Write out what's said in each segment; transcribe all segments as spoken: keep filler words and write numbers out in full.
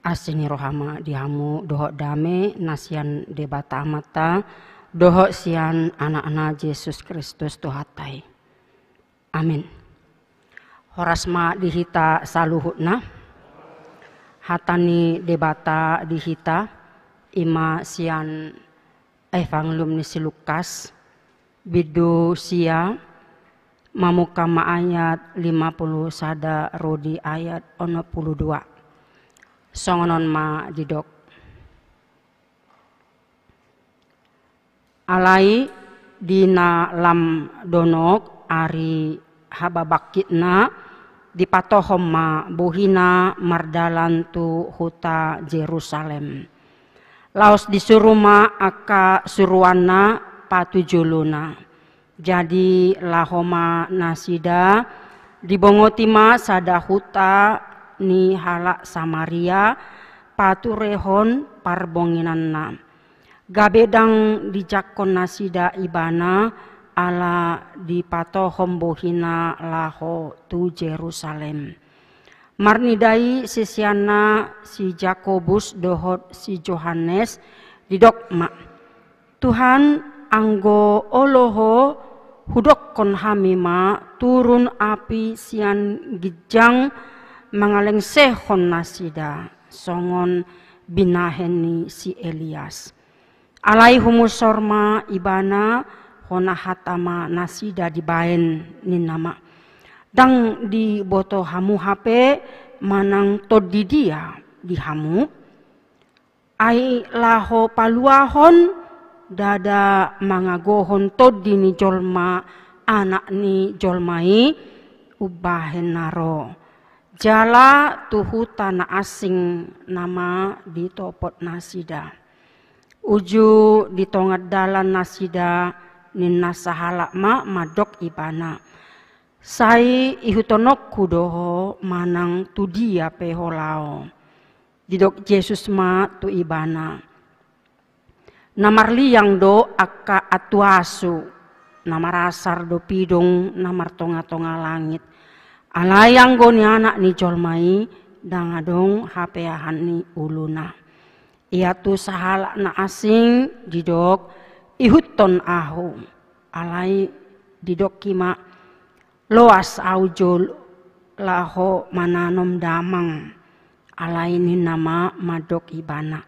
Asi ni roha ma di hamu dohot dame na sian Debata Amanta dohot sian Anakna Jesus Kristus Tuhanta i. Amin. Horas ma di hita saluhutna. Hata ni Debata di hita, ima sian Evangelium ni si Lukas, bindu sia, mamungka ma ayat lima pulu sada ro di ayat onom pulu dua. Songon on ma didok. Alai di na lam donok ari hababangkitna, dipatohom ma bohina mardalan tu huta Jerusalem. Laos disuru ma angka suruanna patujolona. Jadi laho ma nasida, dibongoti ma sada huta ni halak Samaria paturehon parbonginanna. Gabe ndang dijangkon nasida ibana, ala dipatohom bohina laho tu Jerusalem. Marnida i siseanna si Jakobus dohot si Johannes, didok ma, Tuhan, anggo olo Ho, hudokkon hami ma turun api sian ginjang mangalengsehon nasida, songon binahen ni si Elias. Alai humusor ma ibana, hona hata ma nasida dibaen, ninna ma, ndang diboto hamu hape manang tondi dia di hamu? Ai laho paluahon, ndada mangagohon Tondi ni jolma, Anak ni jolma i, umbahen na ro. Jala tu huta na asing nama ditopot nasida. Uju di tonga dalan nasida, ninna sahalak ma mandok ibana, sai ihuthononku do ho manang tu dia pe ho laho. Didok Jesus ma tu ibana, na marliang do angka antuasu, na marasar do pidong na martonga-tonga langit. Alai anggo ni Anak ni jolma i, ndang adong hapeahan ni uluna. Ia tu sahalak na asing didok, ihuthon ahu. Alai didok i ma, loas ahu jolo laho mananom damang. Alai ninna ma mandok ibana,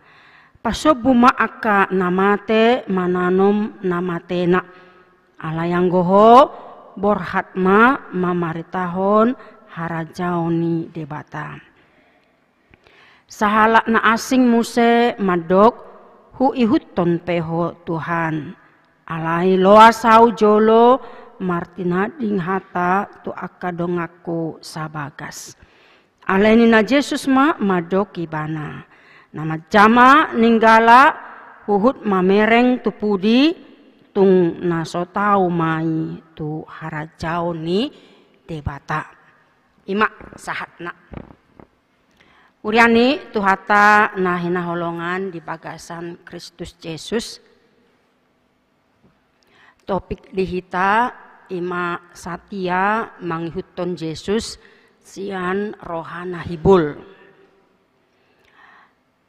pasombu ma angka na mate mananom na matena. Alai anggo ho, borhat ma mamaritahon harajaon ni Debata. Sahalak na asing muse mandok, huihuthon pe ho Tuhan. Alai loas ahu jolo martinanding hata tu angka donganku sabagas. Alai ninna Jesus ma mandok ibana, na manjama ninggala, huhut mamereng tu pudi, tung na so tau ma i tu harajaon ni Debata. Ima sahatna. Huria ni Tuhanta na hinaholongan di bagasan Kristus Jesus. Topik di hita ima satia mangihuthon Jesus sian roha na hibul.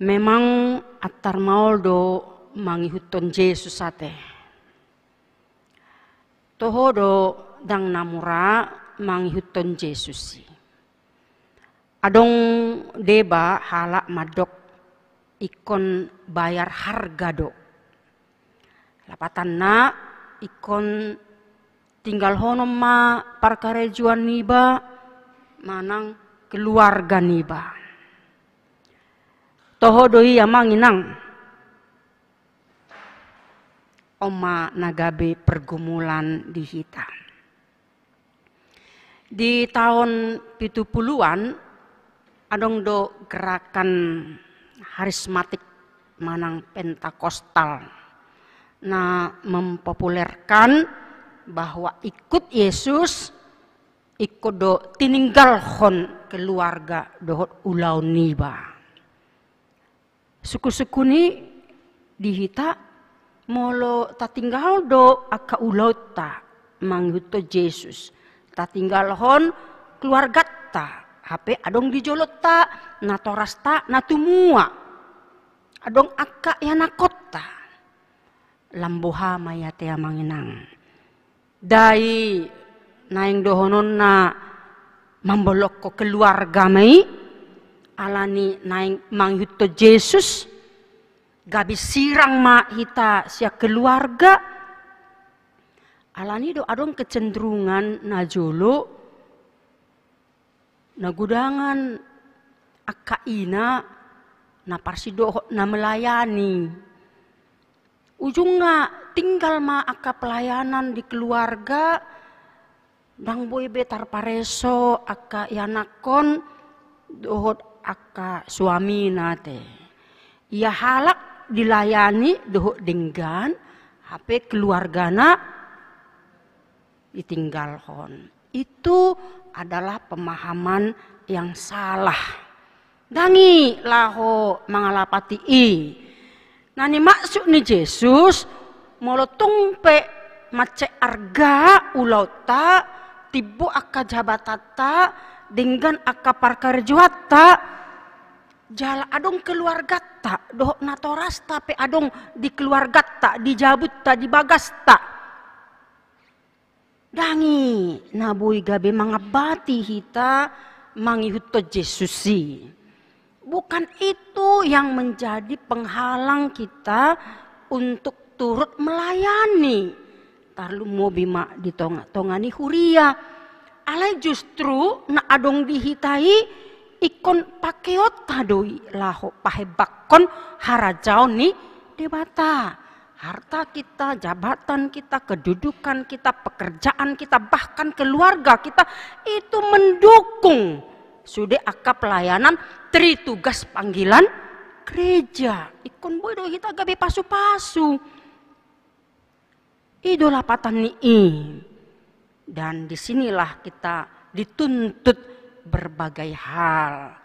Memang antar maol do mangihuthon Jesus ate. Toho do ndang na mura mangihuthon Jesus i. Adong deba halak mandok ingkon bayar harga do. Lapatanna ingkon tinggalhonon ma parkarejoan niba manang keluarga niba. Toho do i amang inang. On ma na gabe pergumulan di hita. Di taon pitu puluan, adong do gerakan harismatik manang pentakostal na mempopulerkan bahwa ikut Yesus, ingkon do tininggalhon keluarga dohot ulaon niba. Sungkun-sungkun i di hita, molo tatinggal do angka ulaonta mangihuthon Jesus, tatinggalhon keluarganta, Hape adong di jolonta natorasta na tumua. Adong angka ianakkonta. Lam boha ma i ate amang inang. Ndai naeng dohononna mambolongkon keluarga ma i, alani naeng mangihuthon Jesus, gabe sirang ma hita sian keluarga. Alani do adong kecenderungan na jolo, na godangan angka ina na parsidohot na melayani. Ujungna tinggal ma angka pelayanan di keluarga, ndang boi be tarpareso angka ianakkon dohot angka suamina ate. Ia halak dilayani dohot denggan, hape keluargana ditinggalhon. Itu adalah pemahaman yang salah. Ndang i laho mangalapati i. Na nimaksud ni Jesus, molo tung pe mansai arga ulaonta, timbo angka jabatanta, denggan angka parkarejoanta, jala adong keluarganta, dohot natorasta pe adong di keluarganta, di jabunta, di bagasta. Ndang i na boi gabe mangambati hita mangihuthon Jesus i. Bukan itu yang menjadi penghalang kita untuk turut melayani. Tarlumobi ma di tonga-tonga ni huria. Alai justru na adong di hita i ingkon pakeonta do i laho pahembangkon harajaon ni Debata. Harta kita, jabatan kita, kedudukan kita, pekerjaan kita, bahkan keluarga kita itu mendukung sude angka pelayanan tritugas panggilan gereja. Ingkon boi do hita gabe pasu-pasu. I do lapatan ni i. Dan disinilah kita dituntut berbagai hal.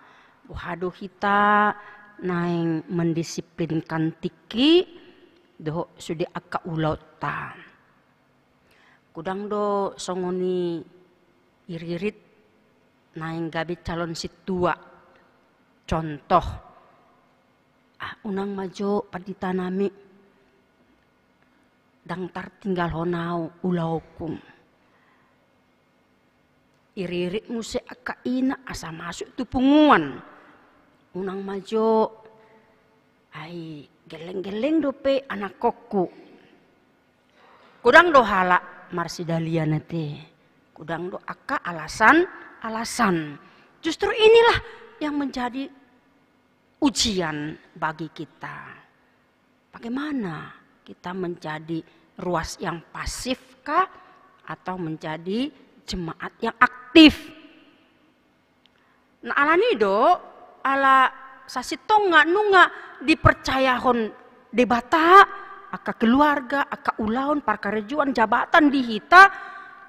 Boha do hita naeng mendisiplinkan tingki dohot sude angka ulaonta. Godang do songon i iririt naeng gabe calon sintua. Contoh, ah, unang ma jo pandita nami, ndang tartinggalhon au ulaonku. Iririt muse angka ina asa masuk tu punguan. Unang ma jo, ai gelleng-gelleng dope anakkonku. Godang do halak marsidalian ate. Godang do angka alasan-alasan. Justru inilah yang menjadi ujian bagi kita. Bagaimana kita menjadi ruas yang pasif kah atau menjadi jemaat yang aktif? Nah, alani do, ala sasintongna nunga dipercayahon Debata angka keluarga, angka ulaon, parkarejoan, jabatan di hita,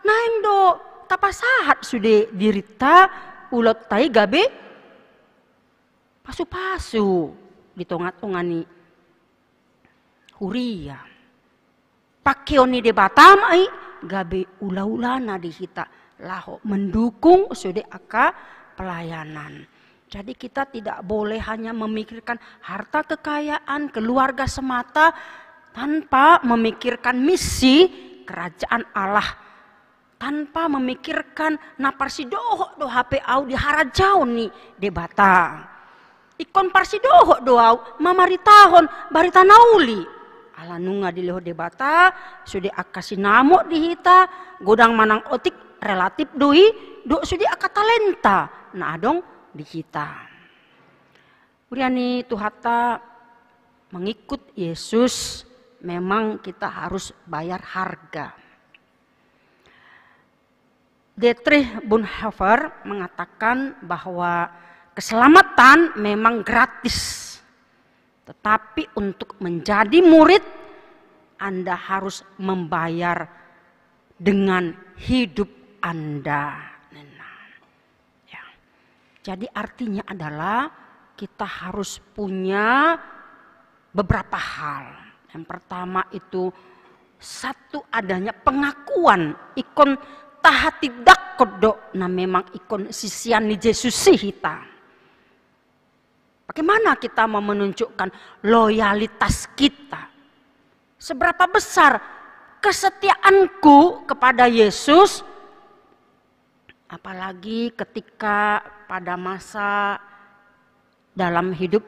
naeng do tapasahat sude dirinta, ulaonta i gabe pasu-pasu di tonga-tonga ni huria. Pakeon ni Debata ma i gabe ula-ulana di hita laho mendukung sude angka pelayanan. Jadi kita tidak boleh hanya memikirkan harta kekayaan, keluarga semata tanpa memikirkan misi kerajaan Allah. Tanpa memikirkan na parsidohot do hape au di harajaon ni Debata. Ingkon parsidohot do au mamaritahon barita na uli. Ala nunga dilehon Debata sude angka sinamot di hita, godang manang otik relatif do i, dohot sude angka talenta na adong di hita. Huria ni Tuhanta, mengikut Yesus memang kita harus bayar harga. Dietrich Bonhoeffer mengatakan bahwa keselamatan memang gratis, tetapi untuk menjadi murid, Anda harus membayar dengan hidup Anda. Ya. Jadi artinya adalah kita harus punya beberapa hal. Yang pertama itu satu adanya pengakuan, ingkon tahatindangkon do na memang ingkon sisean ni Jesus i hita. Bagaimana kita mau menunjukkan loyalitas kita? Seberapa besar kesetiaanku kepada Yesus? Apalagi ketika pada masa dalam hidup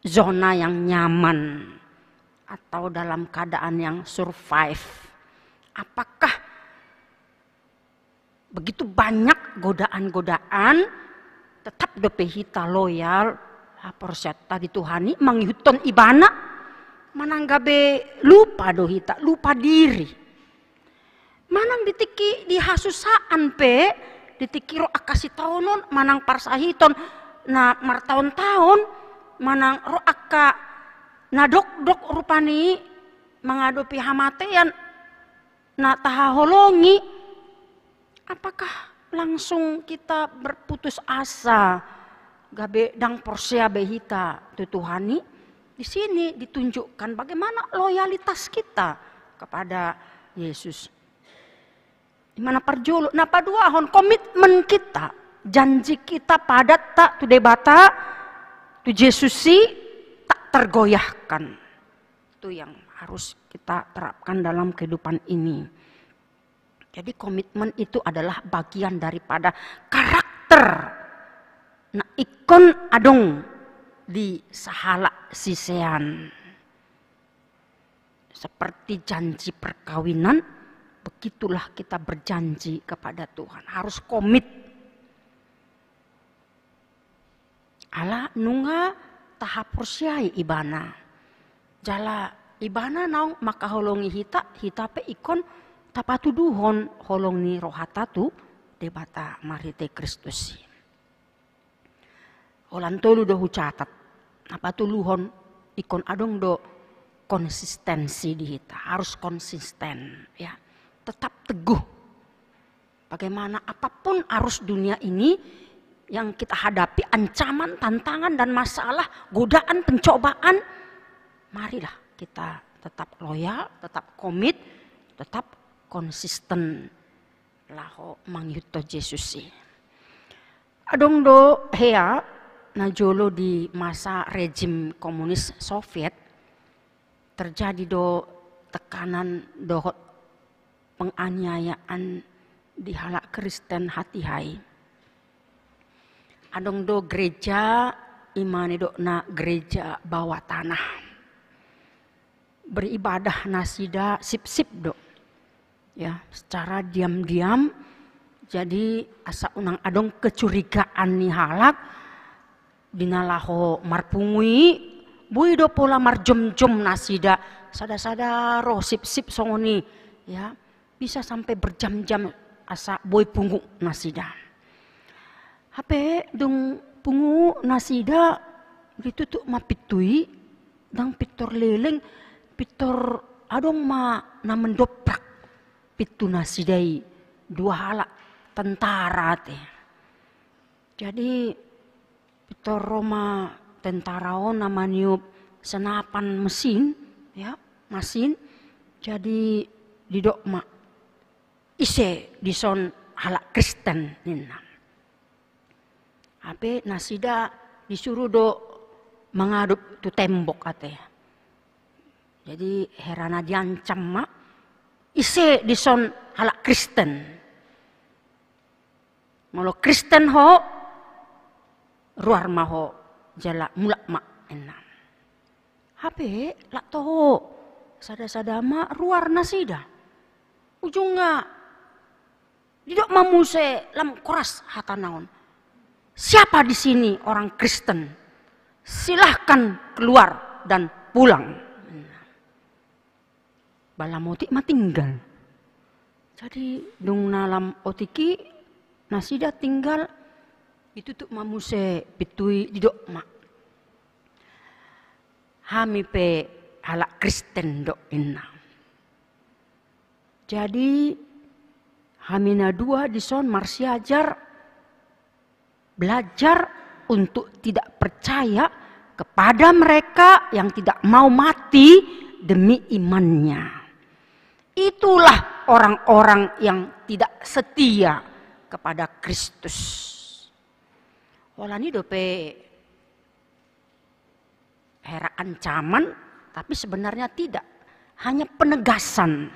zona yang nyaman atau dalam keadaan yang survive. Apakah begitu banyak godaan-godaan, tetap dope hita loyal, haporseaonta di Tuhan i, mangihuthon Ibana, manang gabe lupa do hita, lupa diri. Manang di tingki di hasusaan pe, di tingki ro angka sitaonon, manang parsahiton na martaon-taon, manang ro angka na dokdok rupani mangadopi hamatean, na tahaholongi, apakah langsung kita berputus asa, gabe ndang porsea be hita tu Tuhan i? Di sini ditunjukkan bagaimana loyalitas kita kepada Yesus. Di mana parjolo, na paduahon, komitmen kita, janji kita, padatta tu Debata, tu Jesus i, tak tergoyahkan. Itu yang harus kita terapkan dalam kehidupan ini. Jadi komitmen itu adalah bagian daripada karakter na ingkon adong di sahalak sisean. Seperti janji perkawinan, begitulah kita berjanji kepada Tuhan. Harus komit. Ala nunga tahaporseai Ibana. Jala Ibana naung mangkaholongi hita, hita pe ingkon tapatuduhon holong ni rohanta tu Debata marhite Kristus i. Holan tolu do hucatat. Na patoluhon, ingkon adong do konsistensi di hita, harus konsisten, ya. Tetap teguh. Bagaimana apapun arus dunia ini yang kita hadapi, ancaman, tantangan, dan masalah, godaan, pencobaan, marilah kita tetap loyal, tetap komit, tetap konsisten laho mangihuthon Jesus i. Adong do hea, na jolo di masa rejim komunis Soviet, terjadi do tekanan dohot penganiayaan di halak Kristen hatiha i. Adong do gereja, i ma nidokna gereja bawah tanah. Beribadah nasida sipsip do. Ya, secara diam-diam, jadi asa unang adong kecurigaan ni halak, di na laho marpungu i, boi do pola marjomjom nasida, sada-sada ro sipsip songon i, ya, bisa sampe berjam-jam asa boi pungu nasida. Hape dung pungu nasida, ditutup ma pintu i, ndang pintor leleng, pintor adong ma na mendobrak pintu nasida i, dua halak tentara ate. Jadi pintor ro ma tentara on na maniop senapan mesin, ya, masin. Jadi didok ma, "Ise dison halak Kristen?" ninna. Hape nasida disuru do mangadop tu tembok ate. Jadi herana diancam ma, "Ise dison halak Kristen? Molo Kristen ho, ruar ma ho jala mulak ma," ninna. Hape lak toho, sada-sada ma ruar nasida. Ujungna didok ma muse lam koras hatana on, "Siapa di sini orang Kristen? Silahkan keluar dan pulang." Ba lam otik ma tinggal. Jadi dung na lam otik i nasida tinggal, ditutup ma muse pintu i, didok ma, "Hami pe halak Kristen do," ninna. Jadi hami na dua dison marsiajar, belajar untuk tidak percaya kepada mereka yang tidak mau mati demi imannya. Itulah orang-orang yang tidak setia kepada Kristus. Holan i dope hera ancaman, tapi sebenarnya tidak. Hanya penegasan.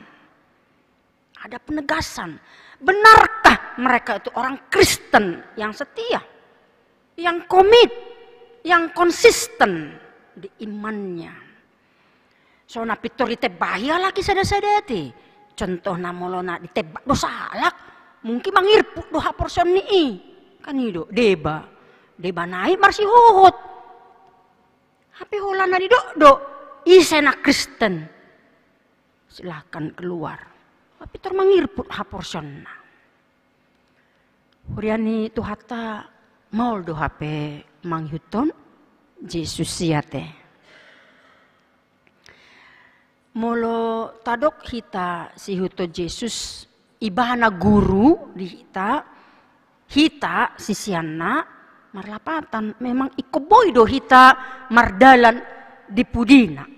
Ada penegasan. Benarkah mereka itu orang Kristen yang setia, yang komit, yang konsisten di imannya? So na pintor ditebbahi halak i sada-sada i. Contohna molo na ditebbak do sahalak, mungkin mangirput do haporseaon ni i. Kan i do, deba. Deba nai marsihohot. Hape holan na didok do, ise na Kristen, silahkan keluar. Pintor mangirput haporseaonna. Huria ni Tuhanta, maol do hape mangihuthon Jesus i ate. Molo tadok hita siihuthon Jesus, ibana guru di hita, hita siseanna, marlapatan memang ingkon boi do hita mardalan di pudina.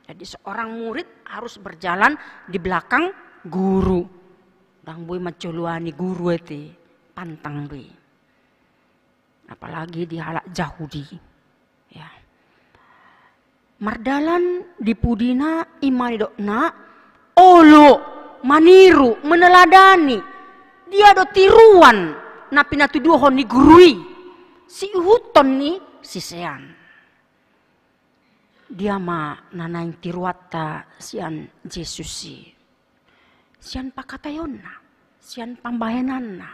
Jadi seorang murid harus berjalan di belakang guru. Ndang boi manjoloani guru ate, pantang be. Apalagi di halak Jahudi. Ya. Mardalan di pudina, i ma nidokna, olo maniru, meneladani. Dia do tiruan na pinatuduhon ni guru i, siihuthon ni sisean. Dia ma na naeng tiruanta sian Jesus i. Sian pangkataionna, sian pambahenanna.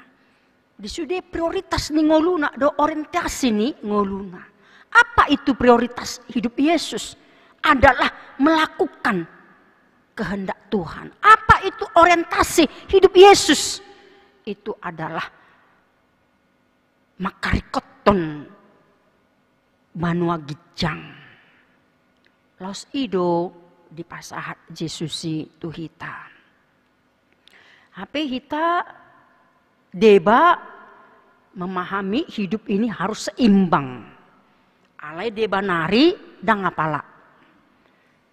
Di sude prioritas ni ngoluna do orientasi ni ngoluna. Apa itu prioritas hidup Yesus? Adalah melakukan kehendak Tuhan. Apa itu orientasi hidup Yesus? Itu adalah mangkaringkothon banua ginjang. Laos i do dipasahat Jesus i tu hita. Hape hita deba memahami hidup ini harus seimbang. Alai deba nari ndang apala.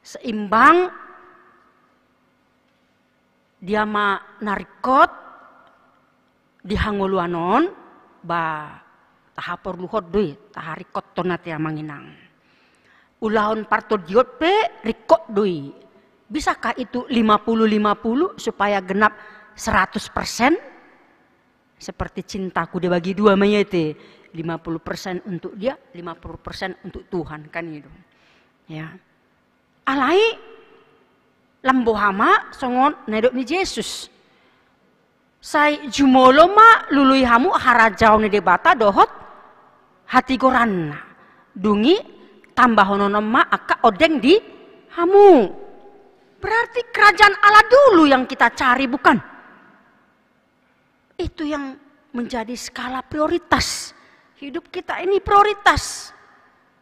Seimbang. Dia ma na ringkot di hangoluan on, ba tahaporluhon do i, taharingkothon ate amang inang. Ulaon partondion pe ringkot do i. Bisakah itu lima puluh lima puluh supaya genap seratus persen? Seperti cintaku dibagi dua ma i ate, lima puluh persen untuk dia, lima puluh persen untuk Tuhan, kan i do. Ya. Alai lam boha ma songon na nidok ni Jesus. Sai jumolo ma lului hamu harajaon ni Debata dohot hatigoranna. Dung i tambahonon ma angka ondeng di hamu. Berarti kerajaan Allah dulu yang kita cari, bukan? Itu yang menjadi skala prioritas. Hidup kita ini prioritas.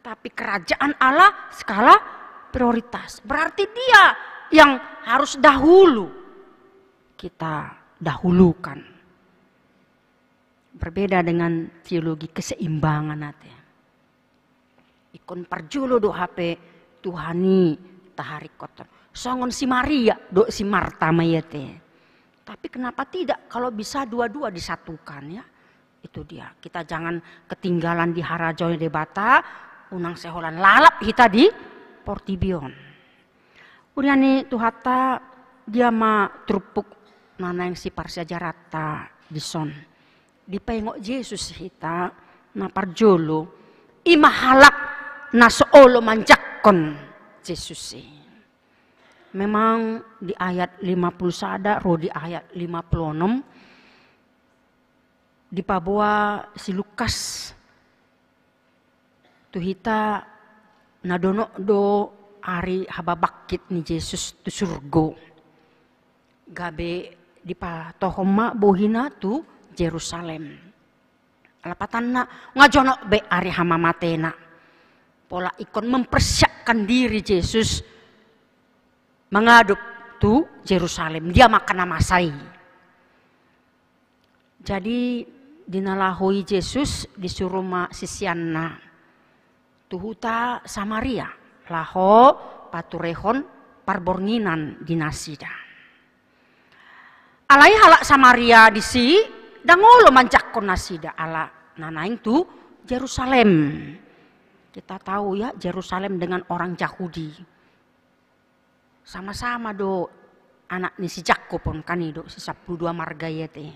Tapi kerajaan Allah skala prioritas. Berarti dia yang harus dahulu kita dahulukan. Berbeda dengan teologi keseimbangan ate. Ingkon parjolo do hape Tuhan i taharingkothon. Songon si Maria dohot si Marta ma i ate. Tapi kenapa tidak kalau bisa dua-dua disatukan, ya? Itu dia. Kita jangan ketinggalan di harajaon ni Debata, unang sai holan lalap hita di portibi on. Huria ni Tuhanta, dia ma turpuk na naeng siparsiajaranta dison. Dipaingot Jesus hita, na parjolo, i ma halak na so olo manjangkon Jesus i. Memang di ayat lima puluh sada ro di ayat lima puluh onom, dipaboa si Lukas tu hita na donok do ari hababangkit ni Jesus tu surgo. Gabe dipatohom ma bohina tu Jerusalem. Lapatanna, nga jonok be ari hamamatena. Pola ingkon mempersiapkan diri Jesus menghadap tu Jerusalem. Dia ma angka na masa i. Jadi, di na laho i Jesus disuru ma siseanna tu huta Samaria, laho paturehon parbornginan di nasida. Alai halak Samaria disi ndang olo manjangkon nasida ala na naeng tu Jerusalem. Kita tahu ya, Jerusalem dengan orang Jahudi. Sama-sama do anak ni si Jakkob on kan i do, si sampulu dua marga i ate.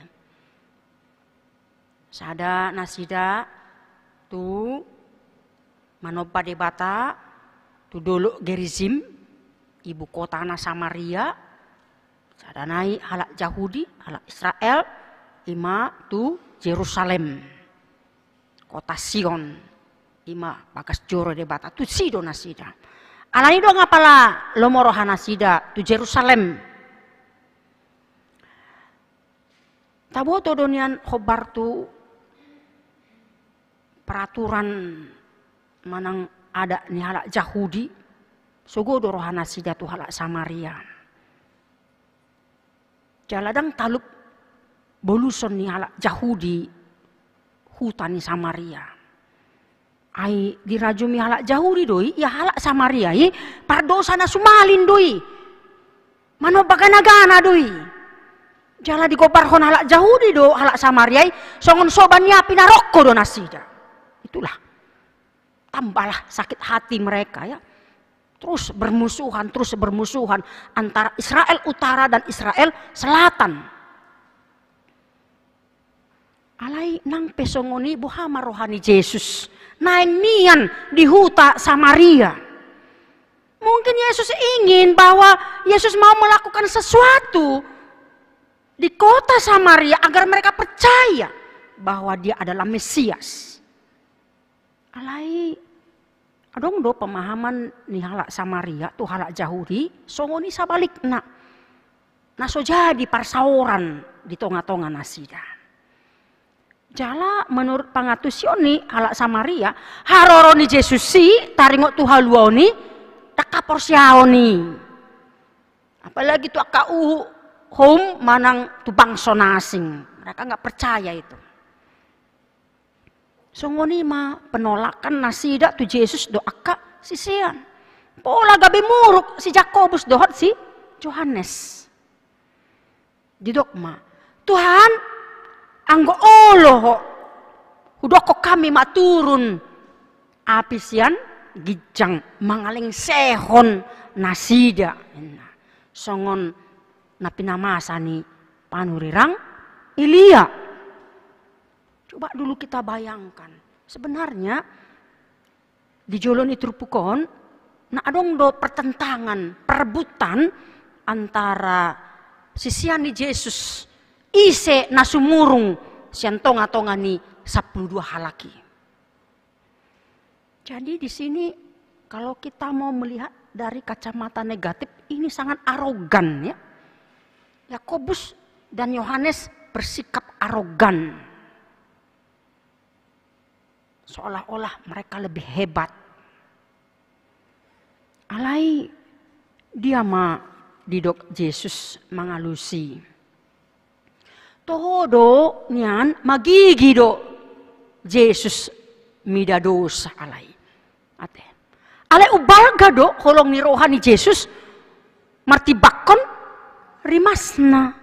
Sada nasida tu manomba Debata tu dolok Gerizim, ibu kotana Samaria, sada nai halak Jahudi, halak Israel, ima tu Jerusalem, kota Sion, ima bagas joro Debata, tusi do nasida. Alani do nga pala lomo roha nasida tu Jerusalem. Taboto do nian hombar tu peraturan manang adat ni halak Jahudi, sogo do roha nasida tu halak Samaria. Jala ndang talup boluson ni halak Jahudi huta ni Samaria. Ai dirajumi halak Jahudi do i, ia halak Samaria i pardosa na sumalin do i. Manomba gana-gana do i. Jala digombarhon halak Jahudi do halak Samaria i, songon soban ni api na rongko do nasida. Itulah. Tambahlah sakit hati mereka ya. Terus bermusuhan, terus bermusuhan antara Israel Utara dan Israel Selatan. Alai nang pe songon i, boha ma roha ni Jesus? Naeng nian di huta Samaria. Mungkin Yesus ingin bahwa Yesus mau melakukan sesuatu di kota Samaria agar mereka percaya bahwa Dia adalah Mesias. Alai adong do pemahaman ni halak Samaria tu halak Jahudi, songon i sabalikna. Na so jadi parsaoran di tonga-tonga nasida. Jala menurut pangantusion ni halak Samaria, haroro ni Jesus i taringot tu haluaon i ndang haporseaon i. Apalagi tu angka uhum manang tu bangso na asing. Mereka nggak percaya itu. Songon i ma penolakan nasida tu Jesus dohot angka sisean. Pola gabe muruk si Jakobus dohot si Johannes. Didok ma, "Tuhan, anggo olo ho, hudokhon hami ma turun api sian ginjang mangalengsehon nasida," ninna. Songon na pinamasa ni panurirang Elia. Coba dulu kita bayangkan. Sebenarnya di jolo ni turpuk on, na adong do pertentangan, perebutan antara sisean ni Jesus, ise na sumurung sian tonga-tonga ni sampulu dua halak i. Jadi di sini kalau kita mau melihat dari kacamata negatif, ini sangat arogan ya. Yakobus dan Yohanes bersikap arogan. Seolah-olah mereka lebih hebat. Alai dia ma didok Jesus mangalusi. Toho do nian magigi do Jesus mida dosa alai. Ate. Alai umbalga do holong ni roha ni Jesus martimbangkon rimasna.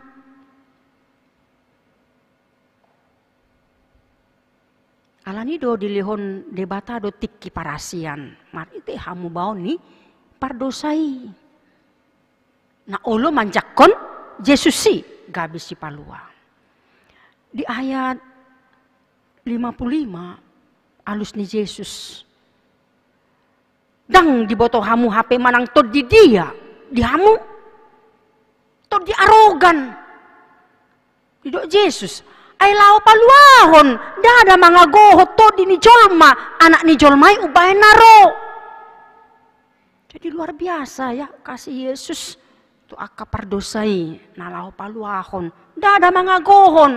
Alani do dilehon Debata do tingki parasian, marhite hamubaon ni pardosa i. Na olo manjangkon Jesus i gabe sipalua. Di ayat lima puluh lima, alus ni Jesus. Ndang diboto hamu hape manang tondi dia di hamu? Tondi arogan. Didok Jesus, ai laho paluahon, ndada mangagohon tondi ni jolma, Anak ni jolma i umbahen na ro. Jadi luar biasa ya kasih Yesus tu angka pardosa i na laho paluahon, ndada mangagohon.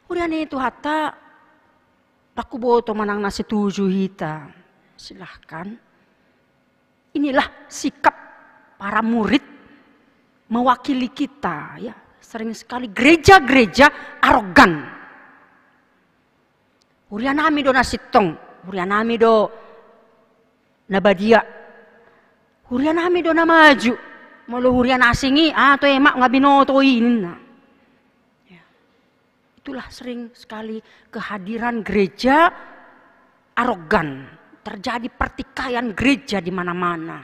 Huria ni Tuhanta, ndang huboto manang na setuju hita. Silahkan. Inilah sikap para murid mewakili kita, ya. Sering sekali gereja-gereja arogan. Huria nami do na sintong, huria nami do na badia, huria nami do na maju. Molo huria na asing i, ah, toe mak nga binoto i ninna. Ya. Itulah sering sekali kehadiran gereja arogan. Terjadi pertikaian gereja di mana-mana.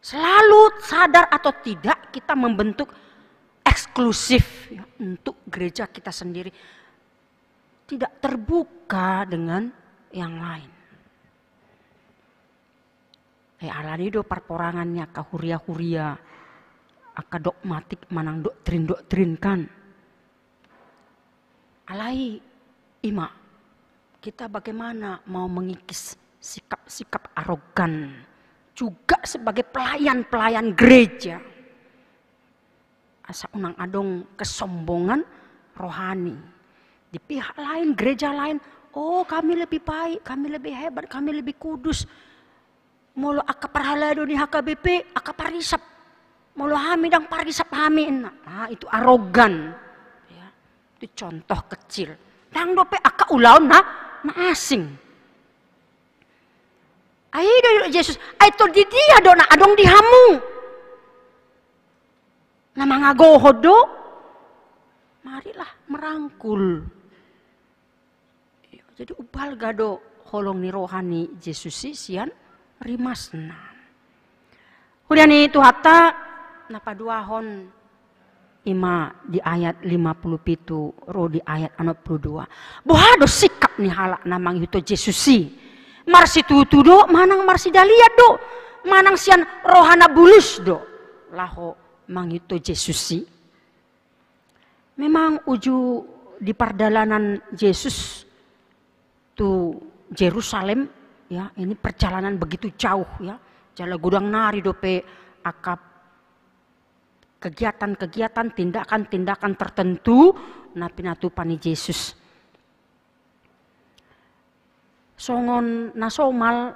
Selalu sadar atau tidak kita membentuk eksklusif, ya, untuk gereja kita sendiri. Tidak terbuka dengan yang lain. Eh, alani do parporangan ni angka huria-huria, angka dogmatik manang doktrin-doktrin kan. Alai ima, kita bagaimana mau mengikis sikap-sikap arogan juga sebagai pelayan-pelayan gereja. Asa unang adong kesombongan rohani. Di pihak lain, gereja lain, oh, kami lebih baik, kami lebih hebat, kami lebih kudus. Molo angka parhalado ni H K B P, angka parisap. Molo hami ndang parisap hami, ninna. Ah, itu arogan. Ya, itu contoh kecil. Ndang dope angka ulaon na, na asing. Ai do Jesus, ai tong di dia do na adong di hamu. Na mangagohon do, marilah merangkul. Jadi umbalga do holong ni roha ni Jesus i sian rimasna. Huria ni Tuhanta, na paduahon ima di ayat lima puluh pitu ro di ayat onom puluh dua. Boha do sikap ni halak na mangihuthon Jesus i? Marsitutu do, manang marsidaliat do, manang sian roha na bulus do laho mangihuthon Jesus i? Memang uju di pardalanan Jesus tu Jerusalem, ya, ini perjalanan begitu jauh, ya. Jala godang nari dope angka kegiatan-kegiatan, tindakan-tindakan tertentu na pinatupa ni Jesus. Songon na somal,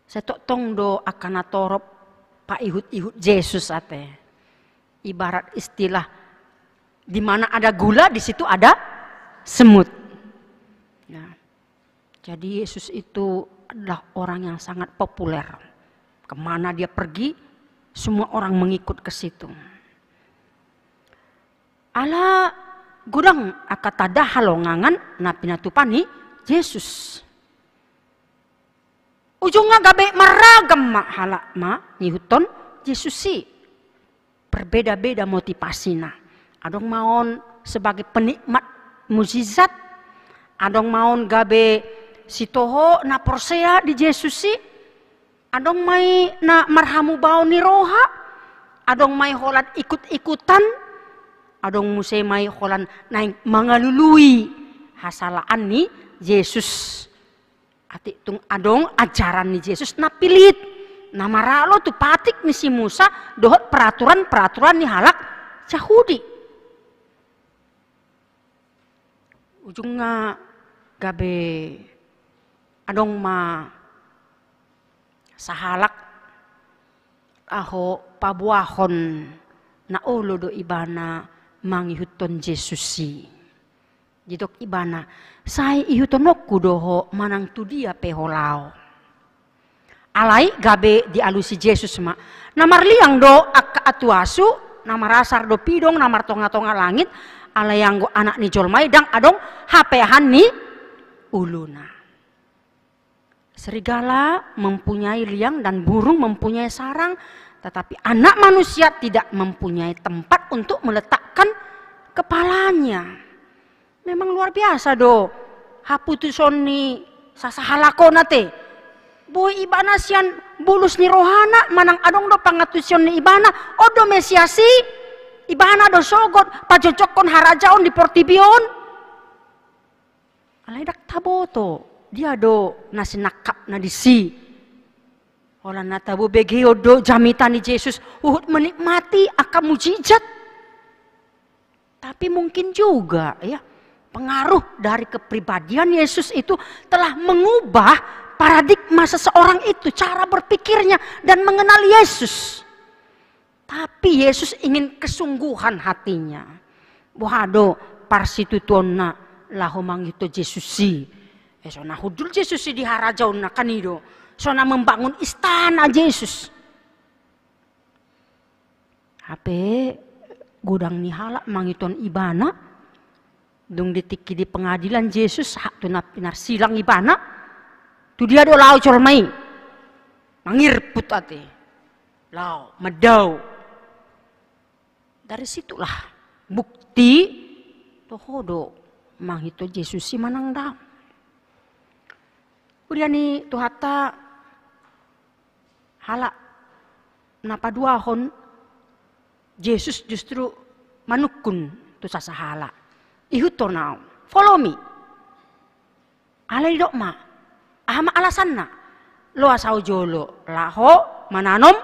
sai tongtong do angka natorop paihut-ihut Jesus ate. Ibarat istilah, di mana ada gula, di situ ada semut. Ya. Jadi Yesus itu adalah orang yang sangat populer. Kemana dia pergi, semua orang mengikut ke situ. Ala godang angka tanda halongangan na pinatupa ni Jesus. Ujungna gabe marragam ma halak mangihuthon Jesus i. Berbeda-beda motivasina. Adong ma on sebagai penikmat mujizat, adong ma on gabe sitoho na porsea di Jesus i, adong ma i na marhamubaon ni roha, adong ma i holan ikut-ikutan, adong muse ma i holan naeng mangalului hasalaan ni Jesus. Atik tung adong ajaran ni Jesus na pilit, na maralo tu patik ni si Musa dohot peraturan-peraturan ni halak Jahudi. Ujungna gabe adong ma sahalak laho paboahon na olo do ibana mangihuthon Jesus i. Didok ibana, sai ihuthononku do ho manang tu dia pe ho laho. Alai gabe dialusi Jesus ma. Na marliang do angka atuasu, na marasar do pidong, na martonga-tonga langit, alai anggo Anak ni jolma i ndang adong hapeahan ni uluna. Serigala mempunyai liang dan burung mempunyai sarang, tetapi Anak Manusia tidak mempunyai tempat untuk meletakkan kepalanya. Memang luar biasa do haputuson ni sasahalak on ate. Boi ibana sian bulus ni rohana manang adong do pangantusion ni ibana, on do Mesias i, ibana do sogot pajonjonghon harajaon di portibi on. Alai ndang taboto dia do na sinangkapna disi. Holan na tabo begeon do jamita ni Jesus huhut menikmati angka mujizat. Tapi mungkin juga, ya, pengaruh dari kepribadian Yesus itu telah mengubah paradigma seseorang itu, cara berpikirnya, dan mengenal Yesus. Tapi Yesus ingin kesungguhan hatinya. Boha do parsitutuonna laho mangihuthon Jesus i? Eh, so na hundul Jesus i di harajaonna kan i do. So na membangun istana Jesus. Hape godang ni halak mangihuthon ibana, dung di tingki di pengadilan Jesus, hak tu na pinarsilang ibana, tu dia do laho jolma i, mangirput ate, laho mandao. Dari situlah bukti toho do mangihuthon Jesus i manang ndang. Huria ni Tuhanta, halak na paduahon, Jesus justru manungkun tu sasahalak, ihuthon au, follow me. Alai didok ma, aha ma alasanna? Loas au jolo laho mananom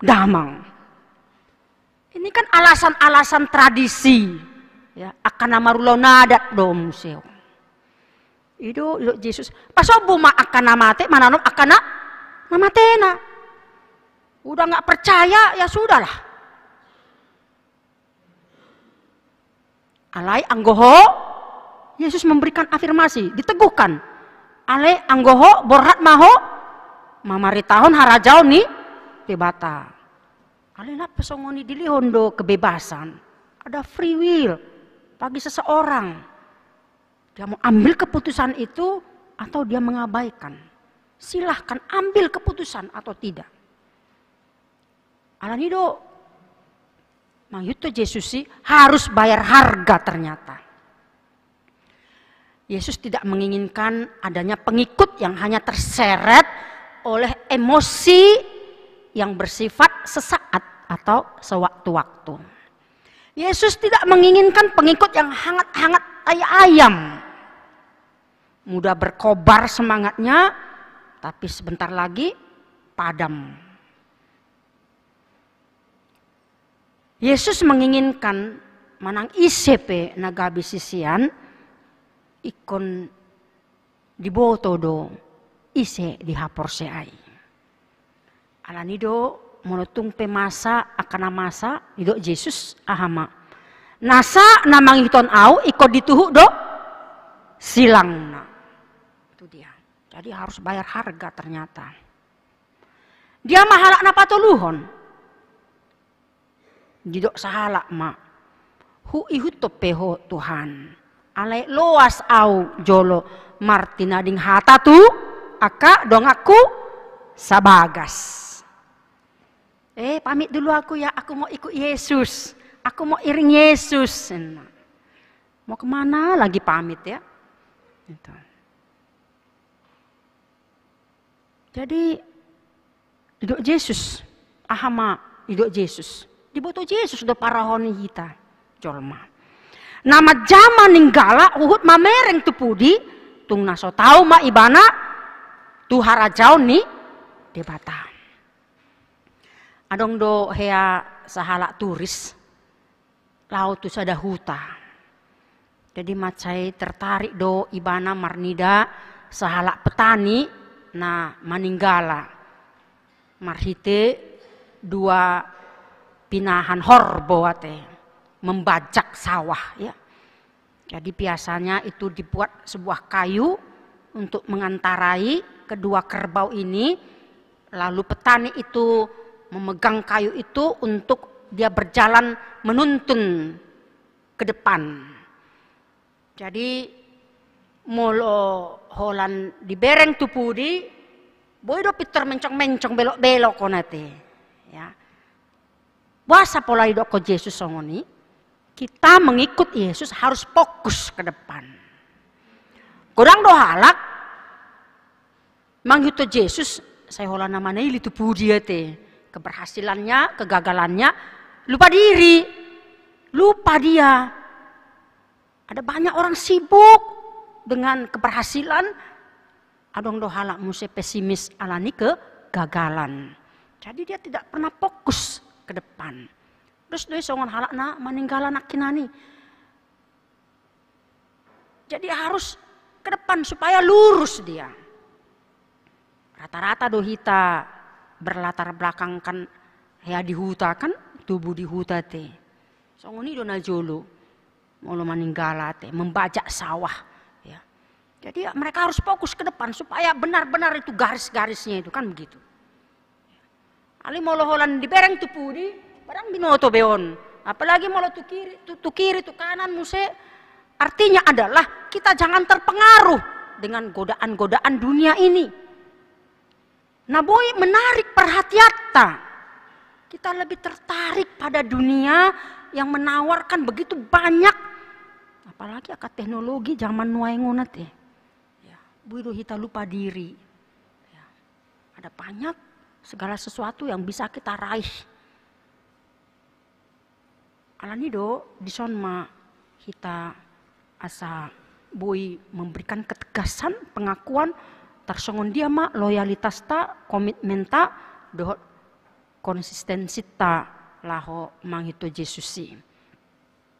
damang. Ini kan alasan-alasan tradisi, ya, angka na marulaon adat do muse. I do, i do Jesus, pasombu ma angka na mate, mananom angka na, na matena. Udah nggak percaya, ya sudahlah. Alai anggo ho, Yesus memberikan afirmasi, diteguhkan. Alai anggo ho, borhat ma ho mamaritahon harajaon ni Debata. Alai nang pe songon i dilehon do kebebasan. Ada free will bagi seseorang. Dia mau ambil keputusan itu atau dia mengabaikan. Silahkan ambil keputusan atau tidak. Alani i do, mangihuthon Jesus i harus bayar harga ternyata. Yesus tidak menginginkan adanya pengikut yang hanya terseret oleh emosi yang bersifat sesaat atau sewaktu-waktu. Yesus tidak menginginkan pengikut yang hangat-hangat tai ayam. Mudah berkobar semangatnya, tapi sebentar lagi padam. Yesus menginginkan manang ise pe na gabe sisean, ingkon diboto do ise dihaporseai. Alani i do, molo tung pe masa angka na masa, didok Jesus, aha ma? Nasa na mangihuthon au ingkon dituhuk do silangna. Itu dia. Jadi harus bayar harga ternyata. Dia ma halak na patoluhon. Didok sahalak ma, huihuthon pe ho Tuhan, alai loas au jolo martinading hata tu angka donganku sabagas. Eh, pamit dulu aku ya, aku mau ikut Yesus, aku mau iring Yesus. Nah, mau kemana lagi pamit ya? Gitu. Jadi, didok Jesus, aha ma didok Jesus? Diboto Jesus do parrohahon ni hita jolma. Na manjama ninggala huhut mamereng tu pudi, tung na so tau ma ibana tu harajaon ni Debata. Adong do hea sahalak turis, laho tu sada huta. Jadi mansai tertarik do ibana marnida sahalak petani na maninggala marhite dua pinahan horbo ate, membajak sawah, ya. Jadi biasanya itu dibuat sebuah kayu untuk mengantarai kedua kerbau ini, lalu petani itu memegang kayu itu untuk dia berjalan menuntun ke depan. Jadi molo holan dibereng tu pudi, boi do pintor mencong-mencong, belok-belok on ate. Ya. Boasa pola didokkon Jesus songon i? Kita mengikut Yesus harus fokus ke depan. Godang do halak mangihuthon Jesus, sai holan na manaili tu pudi ate. Keberhasilannya, kegagalannya, lupa diri. Lupa dia. Ada banyak orang sibuk dengan keberhasilan, adong do halak muse pesimis alani kegagalan. Jadi dia tidak pernah fokus ke depan. Terus do i songon halak na maninggala nangkinan i. Jadi harus ke depan supaya lurus dia. Rata-rata do hita berlatar belakangkan hea di huta kan, tubu di huta ate. Songon i do na jolo. Molo maninggala ate, membajak sawah. Ya. Jadi ya, mereka harus fokus ke depan supaya benar-benar itu garis-garisnya itu kan begitu. Alai molo holan dibereng tu pudi, Barang binoto be on. Apalagi molo tu kiri, tu, tu kiri, tu kanan muse. Artinya adalah kita jangan terpengaruh dengan godaan-godaan dunia ini. Na boi menarik perhatianta. Kita lebih tertarik pada dunia yang menawarkan begitu banyak. Apalagi angka teknologi zaman nuaeng on ate. Ya, boi do hita lupa diri. Ya. Ada banyak segala sesuatu yang bisa kita raih. Alani do, dison ma hita asa boi memberikan ketegasan, pengakuan, tarsongon dia ma loyalitasta, komitmenta, dohot konsistensinta laho mangihuthon Jesus i.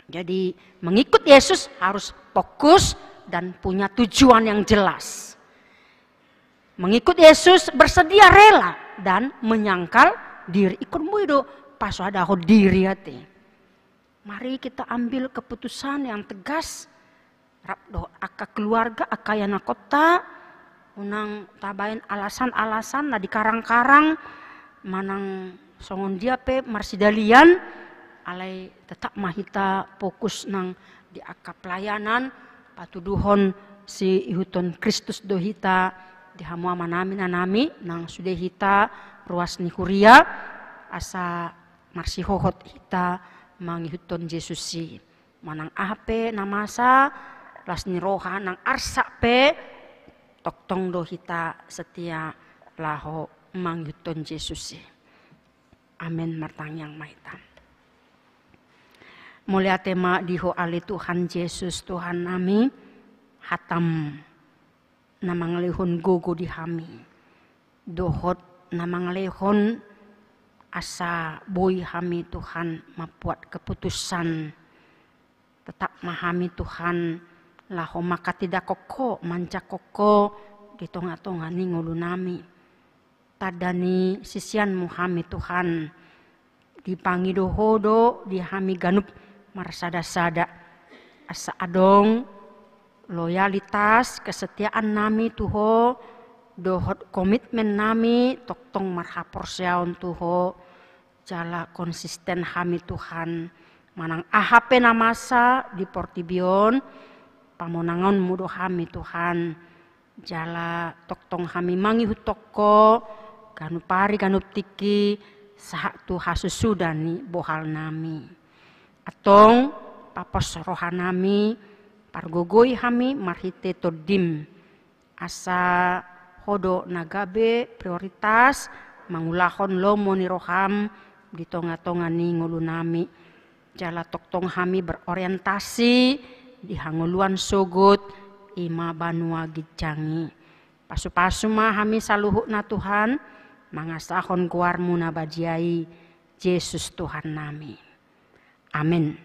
Jadi, mengikut Yesus harus fokus dan punya tujuan yang jelas. Mengikut Yesus bersedia rela dan menyangkal diri. Ingkon boi do pasoadahon diri ate. Mari kita ambil keputusan yang tegas. Rap dohot angka keluarga, angka ianakhonta, unang tabaen alasan-alasan na dikarang-karang, manang songon dia pe marsidalian, alai tetap ma hita fokus nang di angka pelayanan, patuduhon siihuthon Kristus do hita di hamu amanami, inanami, nang sude hita ruas ni huria, asa marsihohot hita mangihuthon Jesus i. Manang aha pe na masa, las ni roha nang arsak pe, tongtong do hita setia laho mangihuthon Jesus i. Amen, martangiang ma hita. Mauliate ma di Ho ale Tuhan Jesus, Tuhan nami, hatam na mangalehon gogo di hami, dohot na mangalehon asa boi hami Tuhan mambuat keputusan. Tetap ma hami Tuhan laho manghatindangkon Ho, manjangkon Ho di tonga-tonga ni ngolu nami. Tanda ni siseanmu hami Tuhan, dipangido Ho do di hami ganup marsada-sada. Asa adong loyalitas, kesetiaan nami tu Ho, dohot komitmen nami tongtong marhaporseaon tu Ho, jala konsisten hami Tuhan, manang aha pe na masa di portibi on, pamonangonmu do hami Tuhan, jala tongtong hami mangihuthon Ho, ganup ari ganup tingki, sahat tu hasusuda ni bohal nami. Antong, papos roha nami, pargogoi hami marhite Tondim, asa Ho do na gabe prioritas mangulahon lomo ni roham di tonga-tonga ni ngolu nami. Jala tongtong hami berorientasi di hangoluan sogot, i ma banua ginjang i. Pasu-pasu ma hami saluhutna Tuhan, mangasahon goarmu na badia i, Jesus Tuhan nami. Amen.